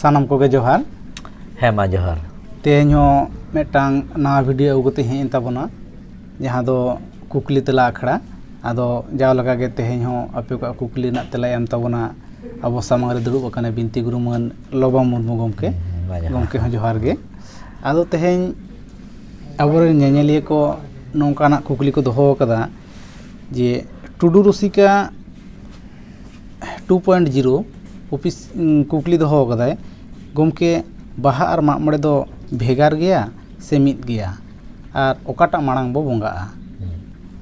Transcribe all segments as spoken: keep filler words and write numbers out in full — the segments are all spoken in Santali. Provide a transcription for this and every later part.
ᱥᱟᱱᱟᱢ ᱠᱚᱜᱮ ᱡᱚᱦᱟᱨ᱾ ᱦᱮᱸ, ᱢᱟ ᱡᱚᱦᱟᱨ᱾ ᱛᱮᱦᱮᱧ ᱦᱚᱸ ᱢᱤᱫᱴᱟᱝ ᱱᱟᱣᱟ ᱵᱷᱤᱰᱤᱭᱳ ᱟᱹᱜᱩ ᱠᱟᱛᱮ ᱦᱮᱡ ᱮᱱ ᱛᱟᱵᱚᱱᱟ, ᱡᱟᱦᱟᱸ ᱫᱚ ᱠᱩᱠᱞᱤ ᱛᱮᱞᱟ ᱟᱠᱷᱲᱟ᱾ ᱟᱫᱚ ᱡᱟᱣ ᱞᱮᱠᱟᱜᱮ ᱛᱮᱦᱮᱧ ᱦᱚᱸ ᱟᱯᱮ ᱠᱚᱣᱟᱜ ᱠᱩᱠᱞᱤ ᱨᱮᱱᱟᱜ ᱛᱮᱞᱟᱭ ᱮᱢ ᱛᱟᱵᱚᱱᱟ ᱟᱵᱚ ᱥᱟᱢᱟᱝ ᱨᱮ ᱫᱩᱲᱩᱵ ᱟᱠᱟᱱᱟ ᱵᱤᱱᱛᱤ ᱜᱩᱨᱩ ᱢᱟᱹᱱ ᱞᱚᱵᱟ ᱢᱩᱨᱢᱩ ᱜᱚᱢᱠᱮ᱾ ᱦᱩᱸ, ᱢᱟ ᱡᱚᱦᱟᱨ᱾ ᱜᱚᱢᱠᱮ ᱦᱚᱸ ᱡᱚᱦᱟᱨ ᱜᱮ᱾ ᱟᱫᱚ ᱛᱮᱦᱮᱧ ᱟᱵᱚᱨᱮᱱ ᱧᱮᱧᱮᱞᱤᱭᱟᱹ ᱠᱚ ᱱᱚᱝᱠᱟᱱᱟᱜ ᱠᱩᱠᱞᱤ ᱠᱚ ᱫᱚᱦᱚ ᱟᱠᱟᱫᱟ ᱡᱮ ᱴᱩᱰᱩ ᱨᱩᱥᱤᱠᱟ ᱴᱩ ᱯᱚᱭᱮᱱᱴ ᱡᱤᱨᱳ ᱚᱯᱷᱤᱥ, ᱩᱸ, ᱠᱩᱠᱞᱤ ᱫᱚᱦᱚ ᱟᱠᱟᱫᱟᱭ, ᱜᱚᱢᱠᱮ, ᱵᱟᱦᱟ ᱟᱨ ᱢᱟᱜ ᱢᱚᱬᱮ ᱫᱚ ᱵᱷᱮᱜᱟᱨ ᱜᱮᱭᱟ ᱥᱮ ᱢᱤᱫ ᱜᱮᱭᱟ? ᱟᱨ ᱚᱠᱟᱴᱟᱜ ᱢᱟᱲᱟᱝ ᱵᱚ ᱵᱚᱸᱜᱟᱜᱼᱟ? ᱦᱩᱸ᱾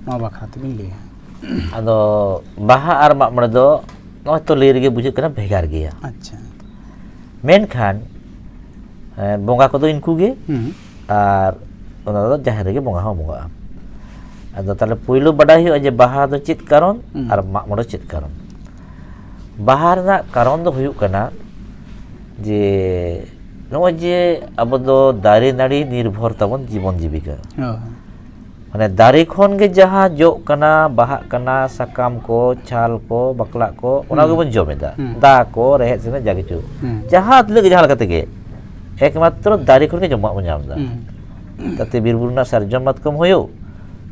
ᱱᱚᱣᱟ ᱵᱟᱠᱷᱨᱟ ᱛᱮᱵᱤᱱ ᱞᱟᱹᱭᱟ᱾ ᱟᱫᱚ ᱵᱟᱦᱟ ᱟᱨ ᱢᱟᱜ ᱢᱚᱬᱮ ᱫᱚ ᱱᱚᱜᱼᱚᱭ ᱛᱚ ᱞᱟᱹᱭ ᱨᱮᱜᱮ ᱵᱩᱡᱷᱟᱹᱜ ᱠᱟᱱᱟ ᱵᱷᱮᱜᱟᱨ ᱜᱮᱭᱟ᱾ ᱟᱪᱪᱷᱟ᱾ ᱢᱮᱱᱠᱷᱟᱱ, ᱮ, ᱵᱚᱸᱜᱟ ᱠᱚᱫᱚ ᱤᱱᱠᱩ ᱜᱮ᱾ ᱦᱩᱸ᱾ ᱟᱨ ᱚᱱᱟ ᱫᱚ ᱡᱟᱦᱮᱨ ᱨᱮᱜᱮ ᱵᱚᱸᱜᱟ ᱦᱚᱸ ᱵᱚᱸᱜᱟᱜᱼᱟ᱾ ᱟᱫᱚ ᱛᱟᱦᱚᱞᱮ ᱯᱳᱭᱞᱳ ᱵᱟᱰᱟᱭ ᱦᱩᱭᱩᱜᱼᱟ ᱡᱮ ᱵᱟᱦᱟ ᱫᱚ ᱪᱮᱫ ᱠᱟᱨᱚᱱ ᱦᱩᱸ᱾ ᱟᱨ ᱢᱟᱜ ᱢᱚᱬᱮ ᱪᱮᱫ ᱠᱟᱨᱚᱱ᱾ ᱵᱟᱦᱟ ᱨᱮᱱᱟᱜ ᱠᱟᱨᱚᱱ ᱫᱚ ᱦᱩᱭᱩᱜ ᱠᱟᱱᱟ ᱡᱮ ᱱᱚᱜᱼᱚᱭ ᱡᱮ ᱟᱵᱚ ᱫᱚ ᱫᱟᱨᱮ ᱱᱟᱹᱲᱤ ᱱᱤᱨᱵᱷᱚᱨ ᱛᱟᱵᱚᱱ ᱡᱤᱵᱚᱱ ᱡᱤᱵᱤᱠᱟ᱾ ᱦᱳᱭ᱾ ᱢᱟᱱᱮ ᱫᱟᱨᱮ ᱠᱷᱚᱱ ᱜᱮ ᱡᱟᱦᱟᱸ ᱡᱚᱜ ᱠᱟᱱᱟ, ᱵᱟᱦᱟᱜ ᱠᱟᱱᱟ, ᱥᱟᱠᱟᱢ ᱠᱚ, ᱪᱷᱟᱞ ᱠᱚ, ᱵᱟᱠᱞᱟᱜ ᱠᱚ, ᱚᱱᱟ ᱦᱩᱸ᱾ ᱜᱮᱵᱚᱱ ᱡᱚᱢ ᱮᱫᱟ᱾ ᱦᱩᱸ᱾ ᱫᱟ ᱠᱚ, ᱨᱮᱦᱮᱫ ᱥᱮᱸᱫᱮᱫ, ᱡᱟ ᱠᱤᱪᱷᱩ᱾ ᱦᱩᱸ᱾ ᱡᱟᱦᱟᱸ ᱛᱤᱱᱟᱹᱜ ᱜᱮ ᱡᱟᱦᱟᱸ ᱞᱮᱠᱟ ᱛᱮᱜᱮ, ᱮᱠᱢᱟᱛᱨᱚ ᱫᱟᱨᱮ ᱠᱷᱚᱱ ᱜᱮ ᱡᱚᱢᱟᱜ ᱵᱚᱱ ᱧᱟᱢ ᱮᱫᱟ᱾ ᱦᱩᱸ᱾ ᱛᱟᱛᱮ ᱵᱤᱨ ᱵᱩᱨᱩ ᱨᱮᱱᱟᱜ ᱥᱟᱨᱡᱚᱢ ᱢᱟᱛᱠᱚᱢ ᱦᱩᱭᱩᱜ,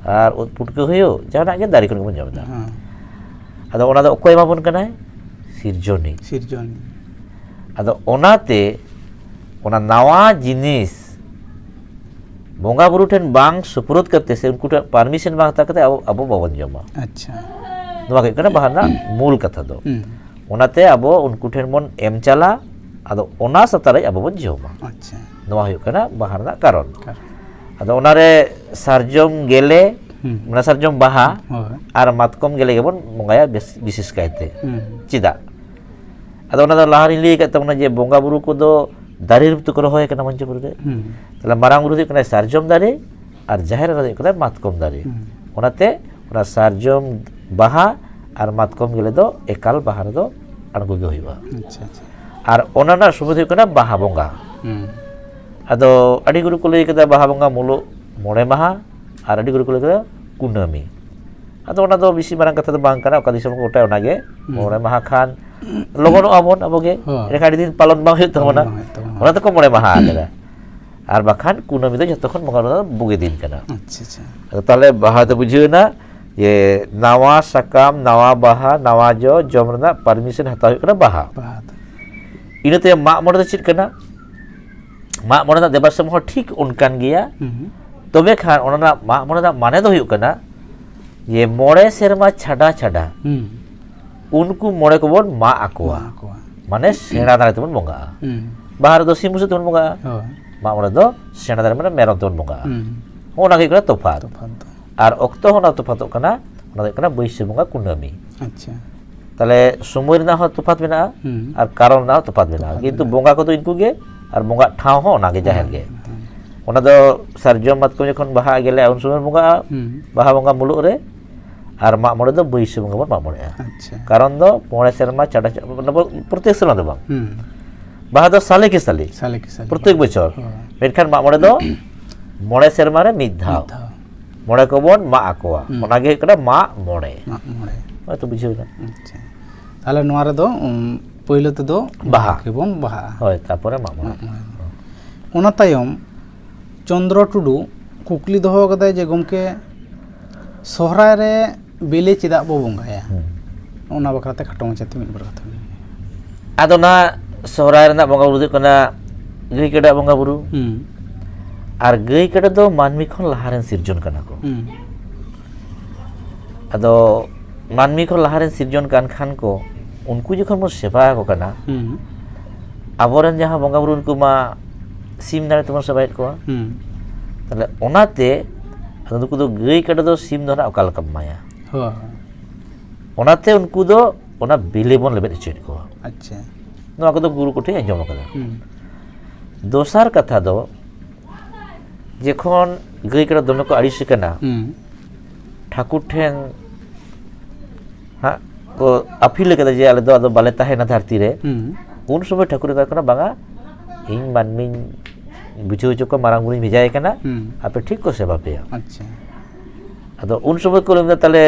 ᱟᱨ ᱩᱫ ᱯᱩᱴᱠᱟᱹ ᱦᱩᱭᱩᱜ, ᱡᱟᱦᱟᱱᱟᱜ ᱜᱮ ᱫᱟᱨᱮ ᱠᱷᱚᱱ ᱜᱮᱵᱚᱱ ᱧᱟᱢ ᱮᱫᱟ᱾ ᱦᱮᱸ᱾ ᱟᱫᱚ ᱚᱱᱟ ᱫᱚ ᱚᱠᱚᱭ ᱮᱢᱟ ᱵᱚᱱ ᱠᱟᱱᱟᱭ? ᱥᱤᱨᱡᱚᱱᱤ᱾ ᱥᱤᱨᱡᱚᱱᱤ᱾ ᱟᱫᱚ ᱚᱱᱟᱛᱮ ᱚᱱᱟ ᱱᱟᱣᱟ ᱡᱤᱱᱤᱥ ᱵᱚᱸᱜᱟ ᱵᱩᱨᱩ ᱴᱷᱮᱱ ᱵᱟᱝ ᱥᱩᱯᱨᱩᱫ ᱠᱟᱛᱮ ᱥᱮ ᱩᱱᱠᱩ ᱴᱷᱮᱱ ᱯᱟᱨᱢᱤᱥᱚᱱ ᱵᱟᱝ ᱦᱟᱛᱟᱣ ᱠᱟᱛᱮ ᱟᱵᱚ, ᱟᱵᱚ ᱵᱟᱵᱚᱱ ᱡᱚᱢᱟ᱾ ᱟᱪᱪᱷᱟ᱾ ᱱᱚᱣᱟ ᱦᱩᱭᱩᱜ ᱠᱟᱱᱟ ᱵᱟᱦᱟ ᱨᱮᱱᱟᱜ ᱢᱩᱞ ᱠᱟᱛᱷᱟ ᱫᱚ᱾ ᱦᱩᱸ᱾ ᱚᱱᱟᱛᱮ ᱟᱵᱚ ᱩᱱᱠᱩ ᱴᱷᱮᱱ ᱵᱚᱱ ᱮᱢ ᱪᱟᱞᱟ, ᱟᱫᱚ ᱚᱱᱟ ᱥᱟᱛᱟᱨᱮᱡ ᱟᱵᱚ ᱵᱚᱱ ᱡᱚᱢᱟ᱾ ᱟᱪᱪᱷᱟ᱾ ᱱᱚᱣᱟ ᱦᱩᱭᱩᱜ ᱠᱟᱱᱟ ᱵᱟᱦᱟ ᱨᱮᱱᱟᱜ ᱠᱟᱨᱚᱱ᱾ ᱠᱟᱨᱚᱱ᱾ ᱟᱫᱚ ᱚᱱᱟᱨᱮ ᱥᱟᱨᱡᱚᱢ ᱜᱮᱞᱮ, ᱦᱩᱸ᱾ ᱢᱟᱱᱮ ᱥᱟᱨᱡᱚᱢ ᱵᱟᱦᱟ ᱦᱳᱭ᱾ ᱟᱨ ᱢᱟᱛᱠᱚᱢ ᱜᱮᱞᱮ ᱜᱮᱵᱚᱱ ᱵᱚᱸᱜᱟᱭᱟ ᱵᱮᱥ, ᱵᱤᱥᱮᱥ ᱠᱟᱭᱛᱮ᱾ ᱦᱩᱸ᱾ ᱪᱮᱫᱟᱜ? ᱟᱫᱚ ᱚᱱᱟ ᱫᱚ ᱞᱟᱦᱟ ᱨᱤᱧ ᱞᱟᱹᱭ ᱟᱠᱟᱫ ᱛᱟᱵᱚᱱᱟ ᱡᱮ ᱵᱚᱸᱜᱟ ᱵᱩᱨᱩ ᱠᱚᱫᱚ ᱫᱟᱨᱮ ᱨᱩᱯ ᱛᱮᱠᱚ ᱨᱚᱦᱚᱭ ᱠᱟᱱᱟ ᱢᱚᱧᱪᱚᱯᱩᱨᱤ ᱨᱮ᱾ ᱦᱩᱸ᱾ ᱛᱟᱦᱞᱮ ᱢᱟᱨᱟᱝ ᱵᱩᱨᱩ ᱫᱚ ᱦᱩᱭᱩᱜ ᱠᱟᱱᱟ ᱥᱟᱨᱡᱚᱢ ᱫᱟᱨᱮ ᱟᱨ ᱡᱟᱦᱮᱨ ᱮᱨᱟ ᱫᱚ ᱦᱩᱭᱩᱜ ᱠᱟᱱᱟ ᱢᱟᱛᱠᱚᱢ ᱫᱟᱨᱮ᱾ ᱦᱩᱸ᱾ ᱚᱱᱟᱛᱮ ᱚᱱᱟ ᱥᱟᱨᱡᱚᱢ ᱵᱟᱦᱟ ᱟᱨ ᱢᱟᱛᱠᱚᱢ ᱜᱮᱞᱮ ᱫᱚ ᱮᱠᱟᱞ ᱵᱟᱦᱟ ᱨᱮᱫᱚ ᱟᱬᱜᱚ ᱜᱮ ᱦᱩᱭᱩᱜᱼᱟ᱾ ᱟᱪᱪᱷᱟ, ᱟᱪᱪᱷᱟ᱾ ᱟᱨ ᱚᱱᱟ ᱨᱮᱱᱟᱜ ᱥᱚᱢᱚᱭ ᱫᱚ ᱦᱩᱭᱩᱜ ᱠᱟᱱᱟ ᱵᱟᱦᱟ ᱵᱚᱸᱜᱟ᱾ ᱦᱩᱸ᱾ ᱟᱫᱚ ᱟᱹᱰᱤ ᱜᱩᱨᱩ ᱠᱚ ᱞᱟᱹᱭ ᱠᱮᱫᱟ ᱵᱟᱦᱟ ᱵᱚᱸᱜᱟ ᱢᱩᱞᱩᱜ ᱢᱚᱬᱮ ᱢᱟᱦᱟ, ᱟᱨ ᱟᱹᱰᱤ ᱜᱩᱨᱩ ᱠᱚ ᱞᱟᱹᱭ ᱠᱮᱫᱟ ᱠᱩᱱᱟᱹᱢᱤ᱾ ᱟᱫᱚ ᱚᱱᱟ ᱫᱚ ᱵᱮᱥᱤ ᱢᱟᱨᱟᱝ ᱠᱟᱛᱷᱟ ᱫᱚ ᱵᱟᱝ ᱠᱟᱱᱟ, ᱚᱠᱟ ᱫᱤᱥᱚᱢ ᱠᱚ ᱜᱚᱴᱟᱭᱟ ᱚᱱᱟᱜᱮ᱾ ᱦᱩᱸ᱾ ᱢᱚᱬᱮ ᱢᱟᱦᱟ ᱠᱷᱟᱱ ᱞᱚᱜᱚᱱᱚᱜᱼᱟ ᱵᱚᱱ ᱟᱵᱚ ᱜᱮ᱾ ᱦᱳᱭ᱾ ᱮᱱᱠᱷᱟᱱ ᱟᱹᱰᱤ ᱫᱤᱱ ᱯᱟᱞᱚᱱ ᱵᱟᱝ ᱦᱩᱭᱩᱜ ᱛᱟᱵᱚᱱᱟ᱾ ᱵᱟᱝ ᱦᱩᱭᱩᱜ ᱛᱟᱵᱚᱱᱟ᱾ ᱚᱱᱟ ᱛᱮᱠᱚ ᱢᱚᱬᱮ ᱢᱟᱦᱟ ᱟᱠᱟᱫᱟ᱾ ᱟᱨ ᱵᱟᱠᱷᱟᱱ ᱠᱩᱱᱟᱹᱢᱤ ᱫᱚ ᱡᱷᱚᱛᱚ ᱠᱷᱚᱱ ᱵᱚᱸᱜᱟ ᱵᱩᱨᱩ ᱫᱚ ᱵᱩᱜᱤ ᱫᱤᱱ ᱠᱟᱱᱟ᱾ ᱟᱪᱪᱷᱟ, ᱟᱪᱪᱷᱟ᱾ ᱟᱫᱚ ᱛᱟᱦᱚᱞᱮ ᱵᱟᱦᱟ ᱫᱚ ᱵᱩᱡᱷᱟᱹᱣ ᱮᱱᱟ ᱡᱮ ᱱᱟᱣᱟ ᱥᱟᱠᱟᱢ, ᱱᱟᱣᱟ ᱵᱟᱦᱟ, ᱱᱟᱣᱟ ᱡᱚ ᱡᱚᱢ ᱨᱮᱱᱟᱜ permission ᱦᱟᱛᱟᱣ ᱦᱩᱭᱩᱜ ᱠᱟᱱᱟ ᱵᱟᱦᱟ᱾ ᱵᱟᱦᱟ ᱫᱚ᱾ ᱤᱱᱟᱹ ᱛᱟᱭᱚᱢ ᱢᱟᱜ ᱢᱚᱬᱮ ᱫᱚ ᱪᱮᱫ ᱠᱟᱱᱟ? ᱢᱟᱜ ᱢᱚᱬᱮ ᱨᱮᱱᱟᱜ ᱫᱮᱵᱟ ᱥᱮᱵᱟ ᱦᱚᱸ ᱴᱷᱤᱠ ᱚᱱᱠᱟᱱ ᱜᱮᱭᱟ᱾ ᱦᱩᱸ᱾ ᱛᱚᱵᱮ ᱠᱷᱟᱱ ᱚᱱᱟ ᱨᱮᱱᱟᱜ ᱢᱟᱜ ᱢᱚᱬᱮ ᱨᱮᱱᱟᱜ ᱢᱟᱱᱮ ᱫᱚ ᱦᱩᱭᱩᱜ ᱠᱟᱱᱟ ᱡᱮ ᱢᱚᱬᱮ ᱥᱮᱨᱢᱟ ᱪᱷᱟᱰᱟ ᱪᱷᱟᱰᱟ ᱦᱩᱸ᱾ ᱩᱱᱠᱩ ᱢᱚᱬᱮ ᱠᱚᱵᱚᱱ ᱢᱟᱜ ᱟᱠᱚᱣᱟ᱾ ᱢᱟᱜ ᱟᱠᱚᱣᱟ᱾ ᱢᱟᱱᱮ ᱥᱮᱬᱟ ᱫᱟᱲᱮ ᱛᱮᱵᱚᱱ ᱵᱚᱸᱜᱟᱜᱼᱟ᱾ ᱦᱩᱸ᱾ ᱵᱟᱦᱟ ᱨᱮᱫᱚ ᱥᱤᱢ ᱵᱩᱥᱟᱹᱜ ᱛᱮᱵᱚᱱ ᱵᱚᱸᱜᱟᱜᱼᱟ᱾ ᱦᱳᱭ᱾ ᱢᱟᱜ ᱢᱚᱬᱮ ᱫᱚ ᱥᱮᱬᱟ ᱫᱟᱲᱮ ᱢᱟᱱᱮ ᱢᱮᱨᱚᱢ ᱛᱮᱵᱚᱱ ᱵᱚᱸᱜᱟᱜᱼᱟ᱾ ᱦᱩᱸ᱾ ᱦᱚᱸᱜᱼᱚ ᱚᱱᱟ ᱜᱮ ᱦᱩᱭᱩᱜ ᱠᱟᱱᱟ ᱛᱚᱯᱷᱟᱛ᱾ ᱛᱚᱯᱷᱟᱛ ᱫᱚ᱾ ᱟᱨ ᱚᱠᱛᱚ ᱦᱚᱸ ᱚᱱᱟ ᱛᱚᱯᱷᱟᱛᱚᱜ ᱠᱟᱱᱟ, ᱚᱱᱟ ᱫᱚ ᱦᱩᱭᱩᱜ ᱠᱟᱱᱟ ᱵᱟᱹᱭᱥᱟᱹᱠᱷ ᱵᱚᱸᱜᱟ ᱠᱩᱱᱟᱹᱢᱤ᱾ ᱟᱪᱪᱷᱟ᱾ ᱛᱟᱦᱞᱮ ᱥᱚᱢᱚᱭ ᱨᱮᱱᱟᱜ ᱦᱚᱸ ᱛᱚᱯᱷᱟᱛ ᱢᱮᱱᱟᱜᱼᱟ ᱦᱩᱸ᱾ ᱟᱨ ᱠᱟᱨᱚᱱ ᱨᱮᱱᱟᱜ ᱦᱚᱸ ᱛᱚᱯᱷᱟᱛ ᱢᱮᱱᱟᱜᱼᱟ, ᱛᱚᱯᱷᱟᱛ ᱠᱤᱱᱛᱩ ᱢᱮᱱᱟᱜᱼᱟ᱾ ᱵᱚᱸᱜᱟ ᱠᱚᱫᱚ ᱤᱱᱠᱩ ᱜᱮ ᱟᱨ ᱵᱚᱸᱜᱟᱜ ᱴᱷᱟᱶ ᱦᱚᱸ ᱚᱱᱟ ᱜᱮ, ᱡᱟᱦᱮᱨ ᱜᱮ᱾ ᱦᱩᱸ᱾ ᱚᱱᱟ ᱫᱚ ᱥᱟᱨᱡᱚᱢ ᱢᱟᱛᱠᱚᱢ ᱡᱚᱠᱷᱚᱱ ᱵᱟᱦᱟ ᱜᱮᱞᱮᱜᱼᱟ ᱩᱱ ᱥᱚᱢᱚᱭ ᱵᱚᱸᱜᱟᱜᱼᱟ, ᱦᱩᱸ᱾ ᱵᱟᱦᱟ ᱵᱚᱸᱜᱟ ᱢᱩᱞᱩᱜ ᱨᱮ, ᱟᱨ ᱢᱟᱜ ᱢᱚᱬᱮ ᱫᱚ ᱵᱟᱹᱭᱥᱟᱹᱠᱷ ᱵᱚᱸᱜᱟ ᱵᱚᱱ ᱢᱟᱜ ᱢᱚᱬᱮᱜᱼᱟ᱾ ᱟᱪᱪᱷᱟ᱾ ᱠᱟᱨᱚᱱ ᱫᱚ ᱢᱚᱬᱮ ᱥᱮᱨᱢᱟ ᱪᱷᱟᱰᱟ ᱪᱷᱟ-, ᱢᱟᱱᱮ ᱯᱨᱚᱛᱮᱠ ᱥᱮᱨᱢᱟ ᱫᱚ ᱵᱟᱝ, ᱦᱩᱸ᱾ ᱵᱟᱦᱟ ᱫᱚ ᱥᱟᱞᱮ ᱠᱮ ᱥᱟᱞᱮ, ᱥᱟᱞᱮ ᱠᱮ ᱥᱟᱞᱮ᱾ ᱯᱨᱚᱛᱮᱠ ᱵᱚᱪᱷᱚᱨ᱾ ᱦᱳᱭ᱾ ᱢᱮᱱᱠᱷᱟᱱ ᱢᱟᱜ ᱢᱚᱬᱮ ᱫᱚ ᱢᱚᱬᱮ ᱥᱮᱨᱢᱟ ᱨᱮ ᱢᱤᱫ ᱫᱷᱟᱣ᱾ ᱢᱤᱫ ᱫᱷᱟᱣ᱾ ᱢᱚᱬᱮ ᱠᱚᱵᱚᱱ ᱢᱟᱜ ᱟᱠᱚᱣᱟ, ᱦᱩᱸ᱾ ᱚᱱᱟ ᱜᱮ ᱦᱩᱭᱩᱜ ᱠᱟᱱᱟ ᱢᱟᱜ ᱢᱚᱬᱮ᱾ ᱢᱟᱜ ᱢᱚᱬᱮ᱾ ᱦᱚᱭᱛᱳ ᱵᱩᱡᱷᱟᱹᱣ ᱮᱱᱟ᱾ ᱟᱪᱪᱷᱟ᱾ ᱛᱟᱦᱞᱮ ᱱᱚᱣᱟ ᱨᱮᱫᱚ, ᱩᱢ, ᱯᱳᱭᱞᱳ ᱛᱮᱫᱚ ᱵᱟᱦᱟ᱾ ᱵᱟᱦᱟ ᱜᱮᱵᱚᱱ ᱵᱟᱦᱟᱜᱼᱟ᱾ ᱦᱳᱭ, ᱛᱟᱯᱚᱨᱮ ᱢᱟᱜ ᱢᱚᱬᱮ᱾ ᱢᱟᱜ ᱢᱚᱬᱮ᱾ ᱚᱱᱟ ᱛᱟᱭᱚᱢ ᱪᱚᱱᱫᱨᱚ ᱴᱩᱰᱩ ᱠᱩᱠᱞᱤ ᱫᱚᱦᱚ ᱠᱟᱫᱟᱭ ᱡᱮ, ᱜᱚᱢᱠᱮ, ᱥᱚᱦᱨᱟᱭ ᱨᱮ ᱵᱮᱞᱮ ᱪᱮᱫᱟᱜ ᱵᱚ ᱵᱚᱸᱜᱟᱭᱟ? ᱦᱩᱸ᱾ ᱚᱱᱟ ᱵᱟᱠᱷᱨᱟ ᱛᱮ ᱠᱷᱟᱴᱚ ᱢᱟᱪᱷᱟᱛᱮ ᱢᱤᱫ ᱵᱟᱨ ᱠᱟᱛᱷᱟ ᱢᱮᱱ ᱢᱮ᱾ ᱟᱫᱚ ᱚᱱᱟ ᱥᱚᱦᱨᱟᱭ ᱨᱮᱱᱟᱜ ᱵᱚᱸᱜᱟ ᱵᱩᱨᱩ ᱫᱚ ᱦᱩᱭᱩᱜ ᱠᱟᱱᱟ ᱜᱟᱹᱭ ᱠᱟᱰᱟ ᱵᱚᱸᱜᱟ ᱵᱩᱨᱩ᱾ ᱦᱩᱸ᱾ ᱟᱨ ᱜᱟᱹᱭ ᱠᱟᱰᱟ ᱫᱚ ᱢᱟᱹᱱᱢᱤ ᱠᱷᱚᱱ ᱞᱟᱦᱟ ᱨᱮᱱ ᱥᱤᱨᱡᱚᱱ ᱠᱟᱱᱟ ᱠᱚ᱾ ᱦᱩᱸ᱾ ᱟᱫᱚ ᱢᱟᱹᱱᱢᱤ ᱠᱷᱚᱱ ᱞᱟᱦᱟ ᱨᱮᱱ ᱥᱤᱨᱡᱚᱱ ᱠᱟᱱ ᱠᱷᱟᱱ ᱠᱚ, ᱩᱱᱠᱩ ᱡᱚᱠᱷᱚᱱ ᱵᱚᱱ ᱥᱮᱵᱟ ᱟᱠᱚ ᱠᱟᱱᱟ, ᱦᱩᱸ᱾ ᱟᱵᱚᱨᱮᱱ ᱡᱟᱦᱟᱸ ᱵᱚᱸᱜᱟ ᱵᱩᱨᱩ, ᱩᱱᱠᱩ ᱢᱟ ᱥᱤᱢ ᱫᱟᱲᱮ ᱛᱮᱵᱚᱱ ᱥᱮᱵᱟᱭᱮᱫ ᱠᱚᱣᱟ᱾ ᱦᱩᱸ᱾ ᱛᱟᱦᱞᱮ ᱚᱱᱟᱛᱮ ᱟᱫᱚ ᱱᱩᱠᱩ ᱫᱚ ᱜᱟᱹᱭ ᱠᱟᱰᱟ ᱫᱚ ᱥᱤᱢ ᱫᱚ ᱱᱟᱜ ᱚᱠᱟ ᱞᱮᱠᱟᱢ ᱮᱢᱟᱭᱟ? ᱦᱳᱭ᱾ ᱚᱱᱟᱛᱮ ᱩᱱᱠᱩ ᱫᱚ ᱚᱱᱟ ᱵᱮᱞᱮ ᱵᱚᱱ ᱞᱮᱵᱮᱫ ᱦᱚᱪᱚᱭᱮᱫ ᱠᱚᱣᱟ᱾ ᱟᱪᱪᱷᱟ᱾ ᱱᱚᱣᱟ ᱠᱚᱫᱚ ᱜᱩᱨᱩ ᱠᱚᱴᱷᱮᱱ ᱟᱸᱡᱚᱢ ᱟᱠᱟᱫᱟ᱾ ᱦᱩᱸ᱾ ᱫᱚᱥᱟᱨ ᱠᱟᱛᱷᱟ ᱫᱚ, ᱡᱚᱠᱷᱚᱱ ᱜᱟᱹᱭ ᱠᱟᱰᱟ ᱫᱚᱢᱮ ᱠᱚ ᱟᱹᱲᱤᱥ ᱟᱠᱟᱱᱟ, ᱦᱩᱸ᱾ ᱴᱷᱟᱹᱠᱩᱨ ᱴᱷᱮᱱ ᱦᱟᱸᱜ ᱠᱚ ᱟᱹᱯᱤᱞ ᱟᱠᱟᱫᱟ ᱡᱮ, "ᱟᱞᱮ ᱫᱚ ᱟᱫᱚ ᱵᱟᱞᱮ ᱛᱟᱦᱮᱱᱟ ᱫᱷᱟᱹᱨᱛᱤ ᱨᱮ", ᱦᱩᱸ᱾ ᱩᱱ ᱥᱚᱢᱚᱭ ᱴᱷᱟᱹᱠᱩᱨ ᱢᱮᱛᱟ ᱠᱚ ᱠᱟᱱᱟ, "ᱵᱟᱝᱟ, ᱤᱧ ᱢᱟᱹᱱᱢᱤᱧ ᱵᱩᱡᱷᱟᱹᱣ ᱦᱚᱪᱚ ᱠᱚᱣᱟ, ᱢᱟᱨᱟᱝ ᱵᱩᱨᱩᱧ ᱵᱷᱮᱡᱟᱭᱮ ᱠᱟᱱᱟ, ᱦᱩᱸ᱾ ᱟᱯᱮ ᱴᱷᱤᱠ ᱠᱚ ᱥᱮᱵᱟ ᱯᱮᱭᱟ᱾" ᱟᱪᱪᱷᱟ᱾ ᱟᱫᱚ ᱩᱱ ᱥᱚᱢᱚᱭ ᱠᱚ ᱞᱟᱹᱭ ᱮᱫᱟ, "ᱛᱟᱦᱞᱮ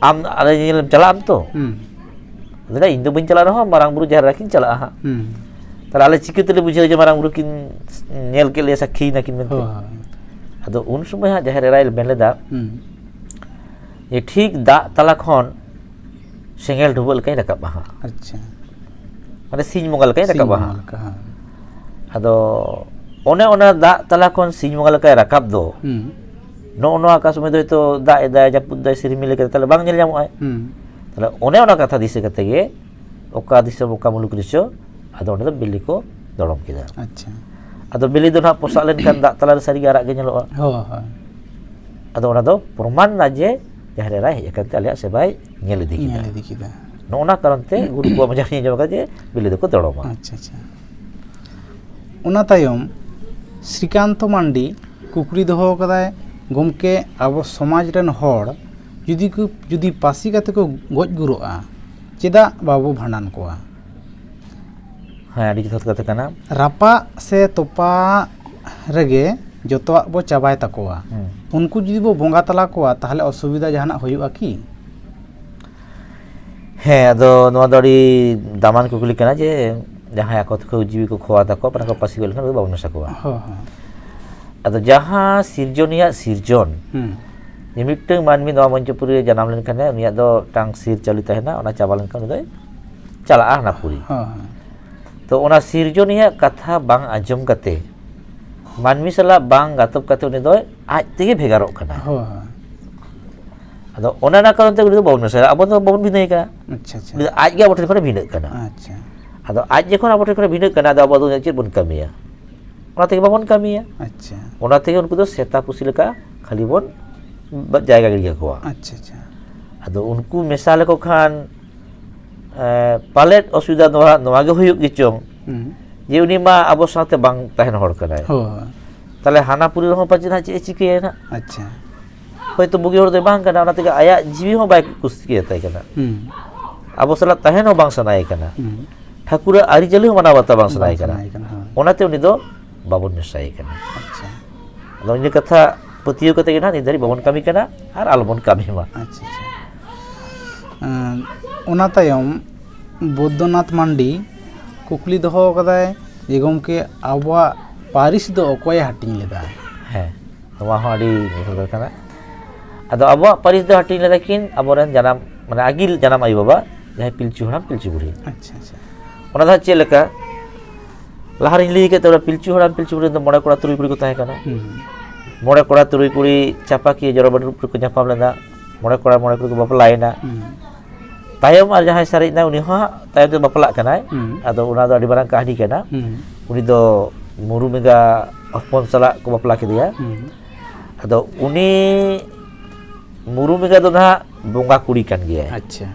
ᱟᱢ ᱟᱞᱮ ᱧᱮᱧᱮᱞᱮᱢ ᱪᱟᱞᱟᱜ ᱟᱢ ᱛᱚ?" ᱦᱩᱸ᱾ ᱞᱟᱹᱭᱫᱟ, "ᱤᱧ ᱫᱚ ᱵᱟᱹᱧ ᱪᱟᱞᱟᱜ ᱨᱮᱦᱚᱸ ᱢᱟᱨᱟᱝ ᱵᱩᱨᱩ ᱡᱟᱦᱮᱨ ᱮᱨᱟ ᱠᱤᱱ ᱪᱟᱞᱟᱜᱼᱟ ᱦᱟᱸᱜ᱾ ᱦᱩᱸ᱾ ᱛᱟᱦᱞᱮ ᱟᱞᱮ ᱪᱤᱠᱟᱹ ᱛᱮᱞᱮ ᱵᱩᱡᱷᱟᱹᱣᱟ ᱡᱮ ᱢᱟᱨᱟᱝ ᱵᱩᱨᱩ ᱠᱤᱱ ᱧᱮᱞ ᱠᱮᱫ ᱞᱮᱭᱟ, ᱥᱟᱹᱠᱷᱤᱭᱮᱱᱟ ᱠᱤᱱ ᱢᱮᱱᱛᱮ?" ᱦᱳᱭ, ᱦᱳᱭ᱾ ᱟᱫᱚ ᱩᱱ ᱥᱚᱢᱚᱭ ᱦᱟᱸᱜ ᱡᱟᱦᱮᱨ ᱮᱨᱟᱭ ᱢᱮᱱ ᱞᱮᱫᱟ ᱦᱩᱸ᱾ ᱡᱮ, "ᱴᱷᱤᱠ ᱫᱟᱜ ᱛᱟᱞᱟ ᱠᱷᱚᱱ ᱥᱮᱸᱜᱮᱞ ᱰᱷᱩᱵᱟᱹᱜ ᱞᱮᱠᱟᱧ ᱨᱟᱠᱟᱵᱼᱟ ᱦᱟᱸᱜ᱾ ᱟᱪᱪᱷᱟ᱾ ᱢᱟᱱᱮ ᱥᱤᱧ ᱵᱚᱸᱜᱟ ᱞᱮᱠᱟᱧ ᱥᱤᱧ ᱨᱟᱠᱟᱵᱼᱟ ᱵᱚᱸᱜᱟ ᱦᱟᱸᱜ᱾" ᱞᱮᱠᱟ, ᱦᱮᱸ᱾ ᱟᱫᱚ ᱚᱱᱮ ᱚᱱᱟ ᱫᱟᱜ ᱛᱟᱞᱟ ᱠᱷᱚᱱ ᱥᱤᱧ ᱵᱚᱸᱜᱟ ᱞᱮᱠᱟᱭ ᱨᱟᱠᱟᱵ ᱫᱚ, ᱦᱩᱸ᱾ ᱱᱚᱜᱼᱚ ᱱᱚᱣᱟ ᱚᱠᱟ ᱥᱚᱢᱚᱭ ᱫᱚ ᱦᱚᱭᱛᱳ ᱫᱟᱜ ᱮᱫᱟᱭ, ᱡᱟᱹᱯᱩᱫ ᱫᱟᱭ, ᱥᱮ ᱨᱤᱢᱤᱞ ᱠᱟᱫᱟᱭ, ᱛᱟᱦᱞᱮ ᱵᱟᱝ ᱧᱮᱞ ᱧᱟᱢᱚᱜᱼᱟᱭ᱾ ᱦᱩᱸ᱾ ᱛᱟᱦᱞᱮ ᱚᱱᱮ ᱚᱱᱟ ᱠᱟᱛᱷᱟ ᱫᱤᱥᱟᱹ ᱠᱟᱛᱮ ᱜᱮ ᱚᱠᱟ ᱫᱤᱥᱚᱢ, ᱚᱠᱟ ᱢᱩᱞᱩᱠ ᱨᱮᱪᱚ, ᱟᱫᱚ ᱚᱸᱰᱮ ᱫᱚ ᱵᱤᱞᱤ ᱠᱚ ᱫᱚᱲᱚᱢ ᱠᱮᱫᱟ᱾ ᱟᱪᱪᱷᱟ᱾ ᱟᱫᱚ ᱵᱤᱞᱤ ᱫᱚ ᱱᱟᱦᱟᱜ ᱯᱚᱥᱟᱜ ᱞᱮᱱᱠᱷᱟᱱ ᱫᱟᱜ ᱛᱟᱞᱟᱨᱮ ᱥᱟᱹᱨᱤᱜᱮ ᱟᱨᱟᱜ ᱜᱮ ᱧᱮᱞᱚᱜᱼᱟ᱾ ᱦᱳᱭ, ᱦᱳᱭ᱾ ᱟᱫᱚ ᱚᱱᱟ ᱫᱚ ᱯᱨᱚᱢᱟᱱ ᱮᱱᱟ ᱡᱮ ᱡᱟᱦᱮᱨ ᱮᱨᱟᱭ ᱦᱮᱡ ᱟᱠᱟᱱ ᱛᱮ ᱟᱞᱮᱭᱟᱜ ᱥᱮᱵᱟᱭ ᱧᱮᱞ ᱤᱫᱤ ᱠᱮᱫᱟ᱾ ᱧᱮᱞ ᱤᱫᱤ ᱠᱮᱫᱟ᱾ ᱱᱚᱜᱼᱚ ᱱᱟ ᱠᱟᱨᱚᱱ ᱛᱮ ᱜᱩᱨᱩ ᱠᱚᱣᱟᱜ ᱢᱚᱪᱟ ᱨᱤᱧ ᱟᱸᱡᱚᱢ ᱟᱠᱟᱫᱟ ᱡᱮ ᱵᱤᱞᱤ ᱫᱚᱠᱚ ᱫᱚᱲᱚᱢᱟ᱾ ᱟᱪᱪᱷᱟ, ᱟᱪᱪᱷᱟ᱾ ᱚᱱᱟ ᱛᱟᱭᱚᱢ ᱥᱨᱤᱠᱟᱱᱛᱚ ᱢᱟᱱᱰᱤ ᱠᱩᱠᱞᱤ ᱫᱚᱦᱚ ᱟᱠᱟᱫᱟᱭ, "ᱜᱚᱢᱠᱮ, ᱟᱵᱚ ᱥᱚᱢᱟᱡᱽ ᱨᱮᱱ ᱦᱚᱲ ᱡᱩᱫᱤ ᱠᱚ, ᱡᱩᱫᱤ ᱯᱟᱹᱥᱤ ᱠᱟᱛᱮ ᱠᱚ ᱜᱚᱡ ᱜᱩᱨᱚᱜᱼᱟ, ᱪᱮᱫᱟᱜ ᱵᱟᱵᱚ ᱵᱷᱟᱸᱰᱟᱱ ᱠᱚᱣᱟ?" ᱦᱮᱸ, ᱟᱹᱰᱤ ᱡᱚᱛᱷᱟᱛ ᱠᱟᱛᱷᱟ ᱠᱟᱱᱟ᱾ ᱨᱟᱯᱟᱜ ᱥᱮ ᱛᱚᱯᱟᱜ ᱨᱮᱜᱮ ᱡᱚᱛᱚᱣᱟᱜ ᱵᱚ ᱪᱟᱵᱟᱭ ᱛᱟᱠᱚᱣᱟ᱾ ᱦᱩᱸ᱾ ᱩᱱᱠᱩ ᱡᱩᱫᱤ ᱵᱚ ᱵᱚᱸᱜᱟ ᱛᱟᱞᱟ ᱠᱚᱣᱟ, ᱛᱟᱦᱚᱞᱮ ᱚᱥᱩᱵᱤᱫᱷᱟ ᱡᱟᱦᱟᱱᱟᱜ ᱦᱩᱭᱩᱜᱼᱟ ᱠᱤ? ᱦᱮᱸ, ᱟᱫᱚ ᱱᱚᱣᱟ ᱫᱚ ᱟᱹᱰᱤ ᱫᱟᱢᱟᱱ ᱠᱩᱠᱞᱤ ᱠᱟᱱᱟ ᱡᱮ ᱡᱟᱦᱟᱸᱭ ᱟᱠᱚ ᱛᱮᱠᱚ ᱡᱤᱣᱤ ᱠᱚ ᱠᱷᱚᱣᱟ ᱛᱟᱠᱚᱣᱟ, ᱢᱟᱱᱮ ᱠᱚ ᱯᱟᱹᱥᱤ ᱜᱚᱡ ᱞᱮᱱᱠᱷᱟᱱ ᱩᱱᱠᱩ ᱫᱚ ᱵᱟᱵᱚᱱ ᱢᱮᱥᱟ ᱠᱚᱣᱟ᱾ ᱦᱳᱭ, ᱦᱳᱭ᱾ ᱟᱫᱚ ᱡᱟᱦᱟᱸ ᱥᱤᱨᱡᱚᱱᱤᱭᱟᱜ ᱥᱤᱨᱡᱚᱱ, ᱦᱩᱸ᱾ ᱡᱮ ᱢᱤᱫᱴᱟᱝ ᱢᱟᱹᱱᱢᱤ ᱱᱚᱣᱟ ᱢᱚᱧᱪᱚᱯᱩᱨᱤ ᱨᱮ ᱡᱟᱱᱟᱢ ᱞᱮᱱᱠᱷᱟᱱᱮ ᱩᱱᱤᱭᱟᱜ ᱫᱚ ᱢᱤᱫᱴᱟᱝ ᱥᱤᱨ ᱪᱟᱹᱞᱩ ᱛᱟᱦᱮᱱᱟ, ᱚᱱᱟ ᱪᱟᱵᱟ ᱞᱮᱱᱠᱷᱟᱱ ᱩᱱᱤ ᱫᱚᱭ ᱪᱟᱞᱟᱜᱼᱟ ᱦᱟᱱᱟ ᱯᱩᱨᱤ᱾ ᱦᱳᱭ, ᱦᱳᱭ᱾ ᱛᱚ ᱚᱱᱟ ᱥᱤᱨᱡᱚᱱᱤᱭᱟᱜ ᱠᱟᱛᱷᱟ ᱵᱟᱝ ᱟᱸᱡᱚᱢ ᱠᱟᱛᱮ, ᱢᱟᱹᱱᱢᱤ ᱥᱟᱞᱟᱜ ᱵᱟᱝ ᱜᱟᱛᱚᱵ ᱠᱟᱛᱮ ᱩᱱᱤ ᱫᱚ ᱟᱡ ᱛᱮᱜᱮ ᱵᱷᱮᱜᱟᱨᱚᱜ ᱠᱟᱱᱟ᱾ ᱦᱳᱭ, ᱦᱳᱭ᱾ ᱟᱫᱚ ᱚᱱᱮ ᱚᱱᱟ ᱠᱟᱨᱚᱱ ᱛᱮ ᱩᱱᱤ ᱫᱚ ᱵᱟᱵᱚᱱ ᱢᱮᱥᱟᱭᱟ, ᱟᱵᱚ ᱫᱚ ᱵᱟᱵᱚᱱ ᱵᱷᱤᱱᱟᱹᱭ ᱠᱟᱱᱟ᱾ ᱟᱪᱪᱷᱟ, ᱟᱪᱪᱷᱟ᱾ ᱩᱱᱤ ᱫᱚ ᱟᱡ ᱜᱮ ᱟᱵᱚ ᱴᱷᱮᱱ ᱠᱷᱚᱱᱮ ᱵᱷᱤᱱᱟᱹᱜ ᱠᱟᱱᱟ᱾ ᱟᱪᱪᱷᱟ᱾ ᱟᱫᱚ ᱟᱡ ᱡᱚᱠᱷᱚᱱ ᱟᱵᱚ ᱴᱷᱮᱱ ᱠᱷᱚᱱᱮ ᱵᱷᱤᱱᱟᱹᱜ ᱠᱟᱱᱟ, ᱟᱫᱚ ᱟᱵᱚ ᱫᱚ ᱪᱮᱫ ᱵᱚᱱ ᱠᱟᱹᱢᱤᱭᱟ? ᱚᱱᱟ ᱛᱮᱜᱮ ᱵᱟᱵᱚᱱ ᱠᱟᱹᱢᱤᱭᱟ᱾ ᱟᱪᱪᱷᱟ᱾ ᱚᱱᱟ ᱛᱮᱜᱮ ᱩᱱᱠᱩ ᱫᱚ ᱥᱮᱛᱟ ᱯᱩᱥᱤ ᱞᱮᱠᱟ ᱠᱷᱟᱹᱞᱤ ᱵᱚᱱ ᱵᱟ-, ᱡᱟᱭᱜᱟ ᱜᱤᱰᱤ ᱠᱟᱠᱚᱣᱟ᱾ ᱟᱪᱪᱷᱟ, ᱟᱪᱪᱷᱟ᱾ ᱟᱫᱚ ᱩᱱᱠᱩ ᱢᱮᱥᱟ ᱞᱮᱠᱚ ᱠᱷᱟᱱ, ᱮ, ᱯᱟᱞᱮᱫ ᱚᱥᱩᱵᱤᱫᱷᱟ ᱱᱚᱣᱟ, ᱱᱚᱣᱟ ᱜᱮ ᱦᱩᱭᱩᱜ ᱜᱮ ᱪᱚᱝ, ᱦᱩᱸ᱾ ᱡᱮ ᱩᱱᱤ ᱢᱟ ᱟᱵᱚ ᱥᱟᱶᱛᱮ ᱵᱟᱝ ᱛᱟᱦᱮᱱ ᱦᱚᱲ ᱠᱟᱱᱟᱭ᱾ ᱦᱳᱭ᱾ ᱛᱟᱦᱞᱮ ᱦᱟᱱᱟ ᱯᱩᱨᱤ ᱨᱮᱦᱚᱸ ᱯᱟᱪᱮᱫ ᱦᱟᱸᱜ ᱪᱮᱫ ᱮ ᱪᱤᱠᱟᱹᱭᱟ ᱱᱟᱜ? ᱟᱪᱪᱷᱟ᱾ ᱦᱚᱭᱛᱳ ᱵᱩᱜᱤ ᱦᱚᱲ ᱫᱚᱭ ᱵᱟᱝ ᱠᱟᱱᱟ, ᱚᱱᱟ ᱛᱮᱜᱮ ᱟᱭᱟᱜ ᱡᱤᱣᱤ ᱦᱚᱸ ᱵᱟᱭ ᱠᱩᱥᱤᱭᱟᱛᱟᱭ ᱠᱟᱱᱟ᱾ ᱦᱩᱸ᱾ ᱟᱵᱚ ᱥᱟᱞᱟᱜ ᱛᱟᱦᱮᱱ ᱦᱚᱸ ᱵᱟᱝ ᱥᱟᱱᱟᱭᱮ ᱠᱟᱱᱟ᱾ ᱦᱩᱸ᱾ ᱴᱷᱟᱹᱠᱩᱨᱟᱜ ᱟᱹᱨᱤᱪᱟᱹᱞᱤ ᱦᱚᱸ ᱢᱟᱱᱟᱣ ᱵᱟᱛᱟᱣ ᱵᱟᱝ ᱥᱟᱱᱟᱭᱮ ᱵᱟᱝ ᱠᱟᱱᱟ᱾ ᱥᱟᱱᱟᱭᱮ ᱠᱟᱱᱟ, ᱦᱳᱭ᱾ ᱚᱱᱟᱛᱮ ᱩᱱᱤ ᱫᱚ ᱵᱟᱵᱚᱱ ᱢᱮᱥᱟᱭᱮ ᱠᱟᱱᱟ᱾ ᱟᱪᱪᱷᱟ᱾ ᱟᱫᱚ ᱤᱱᱟᱹ ᱠᱟᱛᱷᱟ ᱯᱟᱹᱛᱭᱟᱹᱣ ᱠᱟᱛᱮ ᱜᱮ ᱱᱟᱦᱟᱜ ᱱᱤᱛ ᱫᱷᱟᱹᱨᱤᱡ ᱵᱟᱵᱚᱱ ᱠᱟᱹᱢᱤ ᱠᱟᱱᱟ ᱟᱨ ᱟᱞᱚᱵᱚᱱ ᱠᱟᱹᱢᱤ ᱢᱟ᱾ ᱟᱪᱪᱷᱟ, ᱟᱪᱪᱷᱟ᱾ ᱮᱸ, ᱚᱱᱟ ᱛᱟᱭᱚᱢ ᱵᱳᱫᱽᱫᱚᱱᱟᱛᱷ ᱢᱟᱱᱰᱤ ᱠᱩᱠᱞᱤ ᱫᱚᱦᱚ ᱟᱠᱟᱫᱟᱭ ᱡᱮ, ᱜᱚᱢᱠᱮ, ᱟᱵᱚᱣᱟᱜ ᱯᱟᱹᱨᱤᱥ ᱫᱚ ᱚᱠᱚᱭᱮ ᱦᱟᱹᱴᱤᱧ ᱞᱮᱫᱟ? ᱦᱮᱸ, ᱱᱚᱣᱟ ᱦᱚᱸ ᱟᱹᱰᱤ ᱡᱚᱛᱷᱟᱛ ᱠᱟᱛᱷᱟ ᱠᱟᱱᱟ᱾ ᱟᱫᱚ ᱟᱵᱚᱣᱟᱜ ᱯᱟᱹᱨᱤᱥ ᱫᱚ ᱦᱟᱹᱴᱤᱧ ᱞᱮᱫᱟ ᱠᱤᱱ ᱟᱵᱚᱨᱮᱱ ᱡᱟᱱᱟᱢ, ᱢᱟᱱᱮ ᱟᱹᱜᱤᱞ ᱡᱟᱱᱟᱢ ᱟᱭᱳ ᱵᱟᱵᱟ, ᱡᱟᱦᱟᱸᱭ ᱯᱤᱞᱪᱩ ᱦᱟᱲᱟᱢ ᱯᱤᱞᱪᱩ ᱵᱩᱲᱦᱤ᱾ ᱟᱪᱪᱷᱟ, ᱟᱪᱪᱷᱟ᱾ ᱚᱱᱟ ᱫᱚ ᱦᱟᱸᱜ ᱪᱮᱫ ᱞᱮᱠᱟ, ᱞᱟᱦᱟ ᱨᱤᱧ ᱞᱟᱹᱭ ᱠᱮᱫ ᱛᱟᱵᱚᱱᱟ, ᱯᱤᱞᱪᱩ ᱦᱟᱲᱟᱢ ᱯᱤᱞᱪᱩ ᱵᱩᱲᱦᱤ ᱫᱚ ᱢᱚᱬᱮ ᱠᱚᱲᱟ ᱛᱩᱨᱩᱭ ᱠᱩᱲᱤ ᱠᱚ ᱛᱟᱦᱮᱸ ᱠᱟᱱᱟ᱾ ᱦᱩᱸ, ᱢᱚᱬᱮ ᱠᱚᱲᱟ ᱛᱩᱨᱩᱭ ᱠᱩᱲᱤ ᱪᱟᱯᱟᱠᱤᱭᱟᱹ ᱡᱚᱲᱟ ᱵᱟᱹᱴᱤ ᱨᱮᱠᱚ ᱧᱟᱯᱟᱢ ᱞᱮᱱᱟ, ᱢᱚᱬᱮ ᱠᱚᱲᱟ ᱢᱚᱬᱮ ᱠᱩᱲᱤ ᱠᱚ ᱵᱟᱯᱞᱟᱭᱮᱱᱟ᱾ ᱦᱩᱸ, ᱛᱟᱭᱚᱢ ᱟᱨ ᱡᱟᱦᱟᱸᱭ ᱥᱟᱨᱮᱡ ᱮᱱᱟ, ᱩᱱᱤ ᱦᱚᱸ ᱦᱟᱸᱜ ᱛᱟᱭᱚᱢ ᱛᱮ ᱵᱟᱯᱞᱟᱜ ᱠᱟᱱᱟᱭ᱾ ᱦᱩᱸ, ᱟᱫᱚ ᱚᱱᱟ ᱫᱚ ᱟᱹᱰᱤ ᱢᱟᱨᱟᱝ ᱠᱟᱹᱦᱱᱤ ᱠᱟᱱᱟ᱾ ᱦᱩᱸ, ᱩᱱᱤ ᱫᱚ ᱢᱩᱨᱩᱢ ᱮᱸᱜᱟ ᱦᱚᱯᱚᱱ ᱥᱟᱞᱟᱜ ᱠᱚ ᱵᱟᱯᱞᱟ ᱠᱮᱫᱮᱭᱟ᱾ ᱦᱩᱸ, ᱟᱫᱚ ᱩᱱᱤ ᱢᱩᱨᱩᱢ ᱮᱸᱜᱟ ᱫᱚ ᱱᱟᱦᱟᱜ ᱵᱚᱸᱜᱟ ᱠᱩᱲᱤ ᱠᱟᱱ ᱜᱮᱭᱟᱭ᱾ ᱟᱪᱪᱷᱟ᱾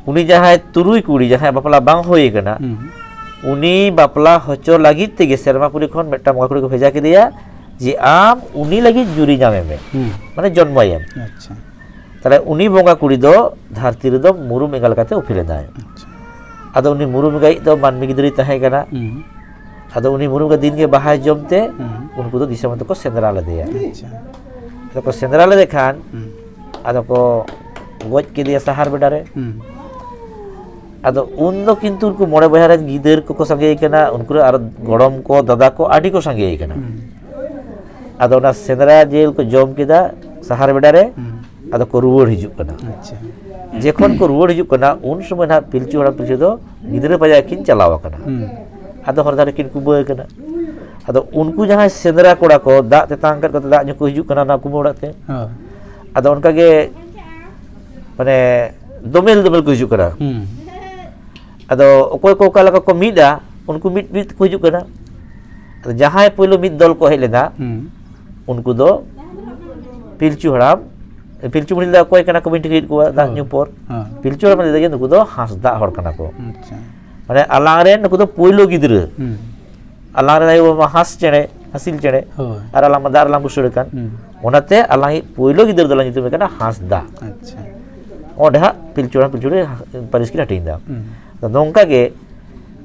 ᱩᱱᱤ ᱡᱟᱦᱟᱸᱭ ᱛᱩᱨᱩᱭ ᱠᱩᱲᱤ, ᱡᱟᱦᱟᱸᱭ ᱵᱟᱯᱞᱟ ᱵᱟᱝ ᱦᱩᱭ ᱟᱠᱟᱱᱟ, ᱦᱩᱸ, ᱩᱱᱤ ᱵᱟᱯᱞᱟ ᱦᱚᱪᱚ ᱞᱟᱹᱜᱤᱫ ᱛᱮᱜᱮ ᱥᱮᱨᱢᱟᱯᱩᱨᱤ ᱠᱷᱚᱱ ᱢᱤᱫᱴᱟᱝ ᱵᱚᱸᱜᱟ ᱠᱩᱲᱤ ᱠᱚ ᱵᱷᱮᱡᱟ ᱠᱮᱫᱮᱭᱟ ᱡᱮ, ᱟᱢ ᱩᱱᱤ ᱞᱟᱹᱜᱤᱫ ᱡᱩᱨᱤ ᱧᱟᱢᱮ ᱢᱮ, ᱦᱩᱸ, ᱢᱟᱱᱮ ᱡᱚᱱᱢᱚᱭᱮᱢ᱾ ᱟᱪᱪᱷᱟ᱾ ᱛᱟᱦᱞᱮ ᱩᱱᱤ ᱵᱚᱸᱜᱟ ᱠᱩᱲᱤ ᱫᱚ ᱫᱷᱟᱹᱨᱛᱤ ᱨᱮᱫᱚ ᱢᱩᱨᱩᱢ ᱮᱸᱜᱟ ᱞᱮᱠᱟᱛᱮ ᱩᱯᱮᱞ ᱮᱱᱟᱭ᱾ ᱟᱪᱪᱷᱟ᱾ ᱟᱫᱚ ᱩᱱᱤ ᱢᱩᱨᱩᱢ ᱮᱸᱜᱟᱭᱤᱡ ᱫᱚ ᱢᱟᱹᱱᱢᱤ ᱜᱤᱫᱽᱨᱟᱹᱭ ᱛᱟᱦᱮᱸ ᱠᱟᱱᱟ᱾ ᱦᱩᱸ, ᱟᱫᱚ ᱩᱱᱤ ᱢᱩᱨᱩᱢ ᱮᱸᱜᱟ ᱫᱤᱱ ᱜᱮ ᱵᱟᱦᱟᱭ ᱡᱚᱢ ᱛᱮ ᱦᱩᱸ, ᱩᱱᱠᱩ ᱫᱚ ᱫᱤᱥᱚᱢ ᱫᱚᱠᱚ ᱥᱮᱸᱫᱽᱨᱟ ᱞᱮᱫᱮᱭᱟ᱾ ᱟᱪᱪᱷᱟ᱾ ᱟᱫᱚ ᱠᱚ ᱥᱮᱸᱫᱽᱨᱟ ᱞᱮᱫᱮ ᱠᱷᱟᱱ ᱦᱩᱸ, ᱟᱫᱚ ᱠᱚ ᱜᱚᱡ ᱠᱮᱫᱮᱭᱟ ᱥᱟᱦᱟᱨ ᱵᱮᱰᱟ ᱨᱮ᱾ ᱦᱩᱸ, ᱟᱫᱚ ᱩᱱ ᱫᱚ ᱠᱤᱱᱛᱩ ᱩᱱᱠᱩ ᱢᱚᱬᱮ ᱵᱚᱭᱦᱟ ᱨᱮᱱ ᱜᱤᱫᱟᱹᱨ ᱠᱚᱠᱚ ᱥᱟᱸᱜᱮ ᱠᱟᱱᱟ, ᱩᱱᱠᱩ ᱨᱮᱱ ᱟᱨ ᱜᱚᱲᱚᱢ ᱠᱚ, ᱫᱟᱫᱟ ᱠᱚ ᱟᱹᱰᱤ ᱠᱚ ᱥᱟᱸᱜᱮ ᱠᱟᱱᱟ᱾ ᱦᱩᱸ, ᱟᱫᱚ ᱚᱱᱟ ᱥᱮᱸᱫᱽᱨᱟ ᱡᱮᱞ ᱠᱚ ᱡᱚᱢ ᱠᱮᱫᱟ ᱥᱟᱦᱟᱨ ᱵᱮᱰᱟ ᱨᱮ, ᱦᱩᱸ, ᱟᱫᱚ ᱠᱚ ᱨᱩᱣᱟᱹᱲ ᱦᱤᱡᱩᱜ ᱠᱟᱱᱟ᱾ ᱟᱪᱪᱷᱟ᱾ ᱡᱚᱠᱷᱚᱱ ᱠᱚ ᱨᱩᱣᱟᱹᱲ ᱦᱤᱡᱩᱜ ᱠᱟᱱᱟ, ᱩᱱ ᱥᱚᱢᱚᱭ ᱱᱟᱦᱟᱜ ᱯᱤᱞᱪᱩ ᱦᱟᱲᱟᱢ ᱯᱤᱞᱪᱩ ᱫᱚ ᱜᱤᱫᱽᱨᱟᱹ ᱯᱟᱸᱡᱟ ᱠᱤᱱ ᱪᱟᱞᱟᱣ ᱟᱠᱟᱱᱟ᱾ ᱦᱩᱸ, ᱟᱫᱚ ᱦᱚᱨ ᱫᱷᱟᱨᱮ ᱠᱤᱱ ᱠᱩᱵᱟᱹ ᱟᱠᱟᱱᱟ᱾ ᱟᱫᱚ ᱩᱱᱠᱩ ᱡᱟᱦᱟᱸᱭ ᱥᱮᱸᱫᱽᱨᱟ ᱠᱚᱲᱟ ᱠᱚ ᱫᱟᱜ ᱛᱮᱛᱟᱝ ᱠᱟᱛᱮ ᱠᱚ ᱫᱟᱜ ᱧᱩ ᱠᱚ ᱦᱤᱡᱩᱜ ᱠᱟᱱᱟ ᱚᱱᱟ ᱠᱩᱢᱵᱟᱹ ᱚᱲᱟᱜ ᱛᱮ᱾ ᱦᱳᱭ᱾ ᱟᱫᱚ ᱚᱱᱠᱟ ᱜᱮ ᱢᱟᱱᱮ ᱫᱚᱢᱮᱞ ᱫᱚᱢᱮᱞ ᱠᱚ ᱦᱤᱡᱩᱜ ᱠᱟᱱᱟ᱾ ᱦᱩᱸ, ᱟᱫᱚ ᱚᱠᱚᱭ ᱠᱚ ᱚᱠᱟ ᱞᱮᱠᱟ ᱠᱚ ᱢᱤᱫᱟ, ᱩᱱᱠᱩ ᱢᱤᱫ ᱢᱤᱫ ᱛᱮᱠᱚ ᱦᱤᱡᱩᱜ ᱠᱟᱱᱟ᱾ ᱟᱫᱚ ᱡᱟᱦᱟᱸᱭ ᱯᱳᱭᱞᱳ ᱢᱤᱫ ᱫᱚᱞ ᱠᱚ ᱦᱮᱡ ᱞᱮᱱᱟ, ᱦᱩᱸ, ᱩᱱᱠᱩ ᱫᱚ ᱯᱤᱞᱪᱩ ᱦᱟᱲᱟᱢ, ᱯᱤᱞᱪᱩ ᱵᱩᱲᱦᱤ ᱫᱚ ᱚᱠᱚᱭ ᱠᱟᱱᱟ ᱠᱚ ᱵᱟᱹᱧ ᱴᱷᱤᱠᱟᱹᱭᱮᱫ ᱠᱚᱣᱟ, ᱫᱟᱜ ᱦᱳᱭ᱾ ᱧᱩ ᱯᱚᱨ᱾ ᱦᱮᱸ᱾ ᱯᱤᱞᱪᱩ ᱦᱟᱲᱟᱢ ᱞᱟᱹᱭ ᱫᱟ ᱡᱮ ᱱᱩᱠᱩ ᱫᱚ ᱦᱟᱸᱥᱫᱟ ᱦᱚᱲ ᱠᱟᱱᱟ ᱠᱚ᱾ ᱟᱪᱪᱷᱟ᱾ ᱢᱟᱱᱮ ᱟᱞᱟᱝ ᱨᱮᱱ ᱱᱩᱠᱩ ᱫᱚ ᱯᱳᱭᱞᱳ ᱜᱤᱫᱽᱨᱟᱹ᱾ ᱦᱩᱸ, ᱟᱞᱟᱝ ᱨᱮᱱ ᱟᱭᱳ ᱵᱟᱵᱟ ᱢᱟ ᱦᱟᱸᱥ ᱪᱮᱬᱮ, ᱦᱟᱹᱥᱤᱞ ᱪᱮᱬᱮ, ᱦᱳᱭ᱾ ᱟᱨ ᱟᱞᱟᱝ ᱢᱟ ᱫᱟᱜ ᱨᱮᱞᱟᱝ ᱵᱩᱥᱟᱹᱲ ᱟᱠᱟᱱ᱾ ᱦᱩᱸ, ᱚᱱᱟᱛᱮ ᱟᱞᱟᱝᱤᱡ ᱯᱳᱭᱞᱳ ᱜᱤᱫᱽᱨᱟᱹ ᱫᱚᱞᱟᱝ ᱧᱩᱛᱩᱢᱮ ᱠᱟᱱᱟ ᱦᱟᱸᱥᱫᱟ᱾ ᱟᱪᱪᱷᱟ᱾ ᱚᱸᱰᱮ ᱦᱟᱸᱜ ᱯᱤᱞᱪᱩ ᱦᱟᱲᱟᱢ ᱯᱤᱞᱪᱩ ᱵᱩᱲᱦᱤ ᱯᱟᱹᱨᱤᱥ ᱠᱤᱱ ᱦᱟᱹᱴᱤᱧ ᱮᱫᱟ᱾ ᱦᱩᱸ, ᱟᱫᱚ ᱱᱚᱝᱠᱟ ᱜᱮ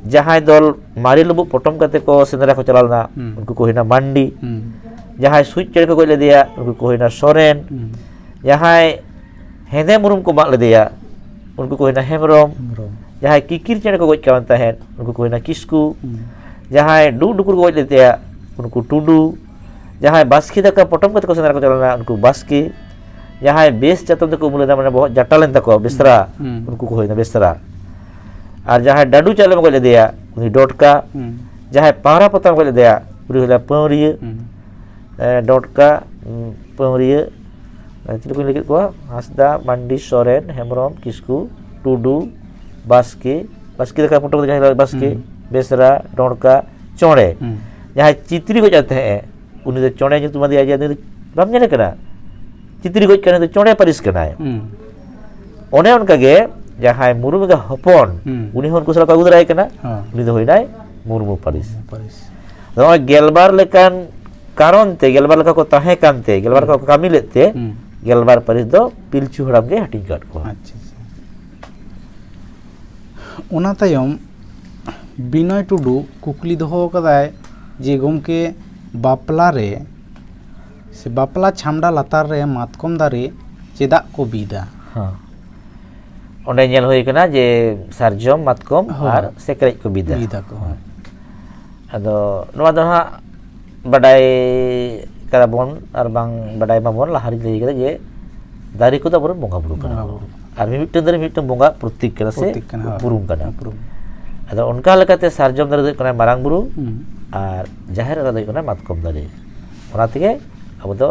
ᱡᱟᱦᱟᱸᱭ ᱫᱚᱞ ᱢᱟᱨᱮ ᱞᱩᱵᱩᱜ ᱯᱚᱴᱚᱢ ᱠᱟᱛᱮ ᱠᱚ ᱥᱮᱸᱫᱽᱨᱟ ᱠᱚ ᱪᱟᱞᱟᱣ ᱞᱮᱱᱟ, ᱦᱩᱸ᱾ ᱩᱱᱠᱩ ᱠᱚ ᱦᱩᱭᱱᱟ ᱢᱟᱱᱰᱤ᱾ ᱦᱩᱸ, ᱡᱟᱦᱟᱸᱭ ᱥᱩᱡ ᱪᱮᱬᱮ ᱠᱚ ᱜᱚᱡ ᱞᱮᱫᱮᱭᱟ, ᱩᱱᱠᱩ ᱠᱚ ᱦᱩᱭᱱᱟ ᱥᱚᱨᱮᱱ᱾ ᱦᱩᱸ, ᱡᱟᱦᱟᱸᱭ ᱦᱮᱸᱫᱮ ᱢᱩᱨᱩᱢ ᱠᱚ ᱢᱟᱜ ᱞᱮᱫᱮᱭᱟ, ᱩᱱᱠᱩ ᱠᱚ ᱦᱩᱭᱱᱟ ᱦᱮᱢᱵᱨᱚᱢ᱾ ᱦᱮᱢᱵᱨᱚᱢ᱾ ᱡᱟᱦᱟᱸᱭ ᱠᱤᱠᱤᱨ ᱪᱮᱬᱮ ᱠᱚ ᱜᱚᱡ ᱠᱟᱣᱟᱱ ᱛᱟᱦᱮᱸᱫ, ᱩᱱᱠᱩ ᱠᱚ ᱦᱩᱭᱱᱟ ᱠᱤᱥᱠᱩ᱾ ᱦᱩᱸ᱾ ᱡᱟᱦᱟᱸᱭ ᱰᱩᱜ ᱰᱩᱠᱩᱨ ᱠᱚ ᱜᱚᱡ ᱞᱮᱫᱮᱭᱟ, ᱩᱱᱠᱩ ᱴᱩᱰᱩ᱾ ᱡᱟᱦᱟᱸᱭ ᱵᱟᱥᱠᱮ ᱫᱟᱠᱟ ᱯᱚᱴᱚᱢ ᱠᱟᱛᱮ ᱠᱚ ᱥᱮᱸᱫᱽᱨᱟ ᱠᱚ ᱪᱟᱞᱟᱣ ᱞᱮᱱᱟ, ᱩᱱᱠᱩ ᱵᱟᱥᱠᱮ᱾ ᱡᱟᱦᱟᱸᱭ ᱵᱮᱥ ᱪᱟᱛᱚᱢ ᱛᱮᱠᱚ ᱩᱢᱩᱞ ᱞᱮᱫᱟ, ᱢᱟᱱᱮ ᱵᱚᱦᱚᱜ ᱡᱟᱴᱟ ᱞᱮᱱ ᱛᱟᱠᱚᱣᱟ, ᱵᱮᱥᱨᱟ, ᱦᱩᱸ᱾ ᱩᱱᱠᱩ ᱠᱚ ᱦᱩᱭᱱᱟ ᱵᱮᱥᱨᱟ᱾ ᱟᱨ ᱡᱟᱦᱟᱸᱭ ᱰᱟᱹᱰᱩ ᱪᱟᱣᱞᱮ ᱠᱚ ᱜᱚᱡ ᱞᱮᱫᱮᱭᱟ, ᱩᱱᱤ ᱰᱚᱴᱠᱟ᱾ ᱦᱩᱸ᱾ ᱡᱟᱦᱟᱸᱭ ᱯᱟᱣᱨᱟ ᱯᱚᱛᱟᱢ ᱠᱚ ᱜᱚᱡ ᱞᱮᱫᱮᱭᱟ, ᱩᱱᱤ ᱦᱩᱭᱱᱟ ᱯᱟᱹᱣᱨᱤᱭᱟᱹ᱾ ᱦᱩᱸ᱾ ᱮ, ᱰᱚᱴᱠᱟ, ᱩᱸ, ᱯᱟᱹᱣᱨᱤᱭᱟᱹ, ᱮ, ᱪᱤᱞᱤ ᱠᱚᱧ ᱞᱟᱹᱭ ᱠᱮᱫ ᱠᱚᱣᱟ? ᱦᱟᱸᱥᱫᱟ, ᱢᱟᱱᱰᱤ, ᱥᱚᱨᱮᱱ, ᱦᱮᱢᱵᱨᱚᱢ, ᱠᱤᱥᱠᱩ, ᱴᱩᱰᱩ, ᱵᱟᱥᱠᱮ, ᱵᱟᱥᱠᱮ ᱫᱟᱠᱟ ᱯᱚᱴᱚᱢ ᱫᱚ ᱡᱟᱦᱟᱸᱭ ᱵᱟᱥᱠᱮ, ᱦᱩᱸ᱾ ᱵᱮᱥᱨᱟ, ᱰᱚᱸᱲᱠᱟ, ᱪᱚᱬᱮ᱾ ᱦᱩᱸ᱾ ᱡᱟᱦᱟᱸᱭ ᱪᱤᱛᱨᱤ ᱜᱚᱡ ᱟᱱ ᱛᱟᱦᱮᱸᱫ ᱮ, ᱩᱱᱤ ᱫᱚ ᱪᱚᱬᱮ ᱧᱩᱛᱩᱢ ᱟᱫᱮᱭᱟ ᱡᱮ ᱩᱱᱤ ᱫᱚ ᱵᱟᱢ ᱧᱮᱞᱮ ᱠᱟᱱᱟ? ᱪᱤᱛᱨᱤ ᱜᱚᱡ ᱠᱟᱱᱟᱭ, ᱩᱱᱤ ᱫᱚ ᱪᱚᱬᱮ ᱯᱟᱹᱨᱤᱥ ᱠᱟᱱᱟᱭ᱾ ᱦᱩᱸ᱾ ᱚᱱᱮ ᱚᱱᱠᱟ ᱜᱮ ᱡᱟᱦᱟᱸᱭ ᱢᱩᱨᱢᱩ ᱮᱸᱜᱟ ᱦᱚᱯᱚᱱ, ᱦᱩᱸ᱾ ᱩᱱᱤ ᱦᱚᱸ ᱩᱱᱠᱩ ᱥᱟᱞᱟᱜ ᱠᱚ ᱟᱹᱜᱩ ᱫᱟᱨᱟᱭ ᱠᱟᱱᱟ, ᱦᱚᱸ᱾ ᱩᱱᱤ ᱫᱚ ᱦᱩᱭᱱᱟᱭ ᱢᱩᱨᱢᱩ ᱯᱟᱹᱨᱤᱥ᱾ ᱢᱩᱨᱢᱩ ᱯᱟᱹᱨᱤᱥ᱾ ᱟᱫᱚ ᱱᱚᱜᱼᱚᱭ ᱜᱮᱞᱵᱟᱨ ᱞᱮᱠᱟᱱ ᱠᱟᱨᱚᱱ ᱛᱮ, ᱜᱮᱞᱵᱟᱨ ᱞᱮᱠᱟ ᱠᱚ ᱛᱟᱦᱮᱸ ᱠᱟᱱᱛᱮ, ᱜᱮᱞᱵᱟᱨ ᱞᱮᱠᱟ ᱠᱚ ᱠᱟᱹᱢᱤ ᱞᱮᱫ ᱛᱮ, ᱦᱩᱸ᱾ ᱜᱮᱞᱵᱟᱨ ᱯᱟᱹᱨᱤᱥ ᱫᱚ ᱯᱤᱞᱪᱩ ᱦᱟᱲᱟᱢ ᱜᱮ ᱦᱟᱹᱴᱤᱧ ᱟᱠᱟᱫ ᱠᱚᱣᱟ᱾ ᱟᱪᱪᱷᱟ, ᱟᱪᱪᱷᱟ᱾ ᱚᱱᱟ ᱛᱟᱭᱚᱢ ᱵᱤᱱᱚᱭ ᱴᱩᱰᱩ ᱠᱩᱠᱞᱤ ᱫᱚᱦᱚ ᱟᱠᱟᱫᱟᱭ ᱡᱮ, ᱜᱚᱢᱠᱮ, ᱵᱟᱯᱞᱟ ᱨᱮ ᱥᱮ ᱵᱟᱯᱞᱟ ᱪᱷᱟᱢᱰᱟ ᱞᱟᱛᱟᱨ ᱨᱮ ᱢᱟᱛᱠᱚᱢ ᱫᱟᱨᱮ ᱪᱮᱫᱟᱜ ᱠᱚ ᱵᱤᱫᱟ? ᱦᱮᱸ᱾ ᱚᱸᱰᱮ ᱧᱮᱞ ᱦᱩᱭ ᱠᱟᱱᱟ ᱡᱮ ᱥᱟᱨᱡᱚᱢ, ᱢᱟᱛᱠᱚᱢ ᱦᱳᱭ᱾ ᱟᱨ ᱥᱮᱠᱨᱮᱡ ᱠᱚ ᱵᱤᱫᱟ᱾ ᱵᱤᱫᱟ ᱠᱚ, ᱦᱳᱭ᱾ ᱟᱫᱚ ᱱᱚᱣᱟ ᱫᱚ ᱦᱟᱸᱜ ᱵᱟᱰᱟᱭ ᱠᱟᱫᱟ ᱵᱚᱱ ᱟᱨ ᱵᱟᱝ ᱵᱟᱰᱟᱭ ᱢᱟᱵᱚᱱ, ᱞᱟᱦᱟ ᱨᱮᱧ ᱞᱟᱹᱭ ᱠᱟᱫᱟ ᱡᱮ ᱫᱟᱨᱮ ᱠᱚᱫᱚ ᱟᱵᱚᱨᱮᱱ ᱵᱚᱸᱜᱟ ᱵᱩᱨᱩ ᱠᱟᱱᱟ ᱵᱚᱱ᱾ ᱵᱚᱸᱜᱟ ᱵᱩᱨᱩ᱾ ᱟᱨ ᱢᱤᱢᱤᱫᱴᱟᱝ ᱫᱟᱨᱮ ᱢᱤᱢᱤᱫᱴᱟᱝ ᱵᱚᱸᱜᱟ ᱯᱨᱚᱛᱤᱠ ᱠᱟᱱᱟ ᱥᱮ ᱯᱨᱚᱛᱤᱠ ᱠᱟᱱᱟ, ᱦᱳᱭ᱾ ᱩᱯᱨᱩᱢ ᱠᱟᱱᱟ᱾ ᱩᱯᱨᱩᱢ᱾ ᱟᱫᱚ ᱚᱱᱠᱟ ᱞᱮᱠᱟᱛᱮ ᱥᱟᱨᱡᱚᱢ ᱫᱟᱨᱮ ᱫᱚ ᱦᱩᱭᱩᱜ ᱠᱟᱱᱟ ᱢᱟᱨᱟᱝ ᱵᱩᱨᱩ, ᱦᱩᱸ᱾ ᱟᱨ ᱡᱟᱦᱮᱨ ᱮᱨᱟ ᱫᱚ ᱦᱩᱭᱩᱜ ᱠᱟᱱᱟ ᱢᱟᱛᱠᱚᱢ ᱫᱟᱨᱮ᱾ ᱚᱱᱟ ᱛᱮᱜᱮ ᱟᱵᱚ ᱫᱚ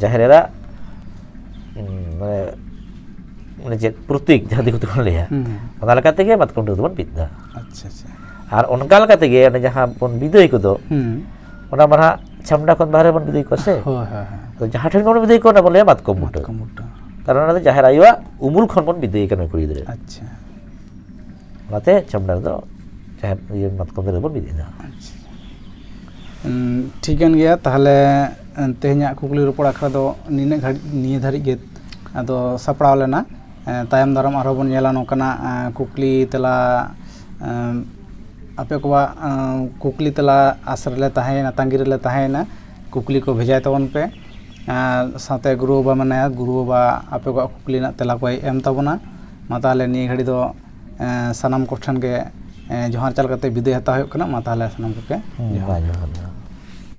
ᱡᱟᱦᱮᱨ ᱮᱨᱟ, ᱩᱸ, ᱢᱟᱱᱮ, ᱢᱟᱱᱮ ᱪᱮᱫ ᱯᱨᱚᱛᱤᱠ, ᱡᱟᱦᱟᱸ ᱫᱤᱠᱩ ᱛᱮᱠᱚ ᱞᱟᱹᱭᱟ, ᱦᱩᱸ᱾ ᱚᱱᱟ ᱞᱮᱠᱟ ᱛᱮᱜᱮ ᱢᱟᱛᱠᱚᱢ ᱰᱟᱹᱨ ᱫᱚᱵᱚᱱ ᱵᱤᱫ ᱮᱫᱟ᱾ ᱟᱪᱪᱷᱟ, ᱟᱪᱪᱷᱟ᱾ ᱟᱨ ᱚᱱᱠᱟ ᱞᱮᱠᱟ ᱛᱮᱜᱮ ᱚᱱᱮ ᱡᱟᱦᱟᱸ ᱵᱚᱱ ᱵᱤᱫᱟᱹᱭ ᱠᱚᱫᱚ, ᱦᱩᱸ᱾ ᱚᱱᱟ ᱢᱟ ᱱᱟᱦᱟᱜ ᱪᱷᱟᱢᱰᱟ ᱠᱷᱚᱱ ᱵᱟᱦᱨᱮ ᱵᱚᱱ ᱵᱤᱫᱟᱹᱭ ᱠᱚᱣᱟ ᱥᱮ? ᱦᱳᱭ, ᱦᱳᱭ, ᱦᱳᱭ᱾ ᱛᱚ ᱡᱟᱦᱟᱸ ᱴᱷᱮᱱ ᱜᱮᱵᱚᱱ ᱵᱤᱫᱟᱹᱭ ᱠᱚᱣᱟ, ᱚᱱᱟ ᱵᱚᱱ ᱞᱟᱹᱭᱟ ᱢᱟᱛᱠᱚᱢ ᱵᱩᱴᱟᱹ᱾ ᱢᱟᱛᱠᱚᱢ ᱵᱩᱴᱟᱹ᱾ ᱠᱟᱨᱚᱱ ᱚᱱᱟ ᱫᱚ ᱡᱟᱦᱮᱨ ᱟᱭᱳᱣᱟᱜ ᱩᱢᱩᱞ ᱠᱷᱚᱱ ᱵᱚᱱ ᱵᱤᱫᱟᱹᱭᱮ ᱠᱟᱱᱟ ᱠᱩᱲᱤ ᱜᱤᱫᱽᱨᱟᱹ᱾ ᱟᱪᱪᱷᱟ᱾ ᱚᱱᱟᱛᱮ ᱪᱷᱟᱢᱰᱟ ᱨᱮᱫᱚ ᱡᱟᱦᱮᱨ, ᱤᱭᱟᱹ, ᱢᱟᱛᱠᱚᱢ ᱫᱟᱨᱮ ᱵᱚᱱ ᱵᱤᱫ ᱮᱫᱟ᱾ ᱟᱪᱪᱷᱟ᱾ ᱩᱸ, ᱴᱷᱤᱠ ᱠᱟᱱ ᱜᱮᱭᱟ᱾ ᱛᱟᱦᱚᱞᱮ, ᱩᱸ, ᱛᱮᱦᱮᱧᱟᱜ ᱠᱩᱠᱞᱤ ᱨᱚᱯᱚᱲ ᱟᱠᱷᱲᱟ ᱫᱚ ᱱᱤᱱᱟᱹᱜ ᱜᱷᱟᱹᱲᱤᱡ, ᱱᱤᱭᱟᱹ ᱫᱷᱟᱹᱨᱤᱡ ᱜᱮ ᱟᱫᱚ ᱥᱟᱯᱲᱟᱣ ᱞᱮᱱᱟ᱾ ᱮᱸ, ᱛᱟᱭᱚᱢ ᱫᱟᱨᱟᱢ ᱟᱨᱦᱚᱸ ᱵᱚᱱ ᱧᱮᱞᱟ ᱱᱚᱝᱠᱟᱱᱟᱜ, ᱮᱸ, ᱠᱩᱠᱞᱤ ᱛᱮᱞᱟ, ᱮᱸ, ᱟᱯᱮ ᱠᱚᱣᱟᱜ, ᱮᱸ, ᱠᱩᱠᱞᱤ ᱛᱮᱞᱟ ᱟᱥ ᱨᱮᱞᱮ ᱛᱟᱦᱮᱸᱭᱮᱱᱟ, ᱛᱟᱺᱜᱤ ᱨᱮᱞᱮ ᱛᱟᱦᱮᱸᱭᱮᱱᱟ᱾ ᱠᱩᱠᱞᱤ ᱠᱚ ᱵᱷᱮᱡᱟᱭ ᱛᱟᱵᱚᱱ ᱯᱮ᱾ ᱟᱨ ᱥᱟᱶᱛᱮ ᱜᱩᱨᱩ ᱵᱟᱵᱟ ᱢᱮᱱᱟᱭᱟ, ᱜᱩᱨᱩ ᱵᱟᱵᱟ ᱟᱯᱮ ᱠᱚᱣᱟᱜ ᱠᱩᱠᱞᱤ ᱨᱮᱱᱟᱜ ᱛᱮᱞᱟ ᱠᱚᱭ ᱮᱢ ᱛᱟᱵᱚᱱᱟ᱾ ᱢᱟ ᱛᱟᱦᱚᱞᱮ ᱱᱤᱭᱟᱹ ᱜᱷᱟᱹᱲᱤ ᱫᱚ, ᱮᱸ, ᱥᱟᱱᱟᱢ ᱠᱚᱴᱷᱮᱱ ᱜᱮ, ᱮᱸ, ᱡᱚᱦᱟᱨ ᱪᱟᱞ ᱠᱟᱛᱮ ᱵᱤᱫᱟᱹᱭ ᱦᱟᱛᱟᱣ ᱦᱩᱭᱩᱜ ᱠᱟᱱᱟ᱾ ᱢᱟ ᱛᱟᱦᱚᱞᱮ ᱥᱟᱱᱟᱢ ᱠᱚᱜᱮ ᱦᱩᱸ, ᱡᱚᱦᱟᱨ᱾ ᱢᱟ ᱡᱚᱦᱟᱨ, ᱡᱚᱦᱟᱨ᱾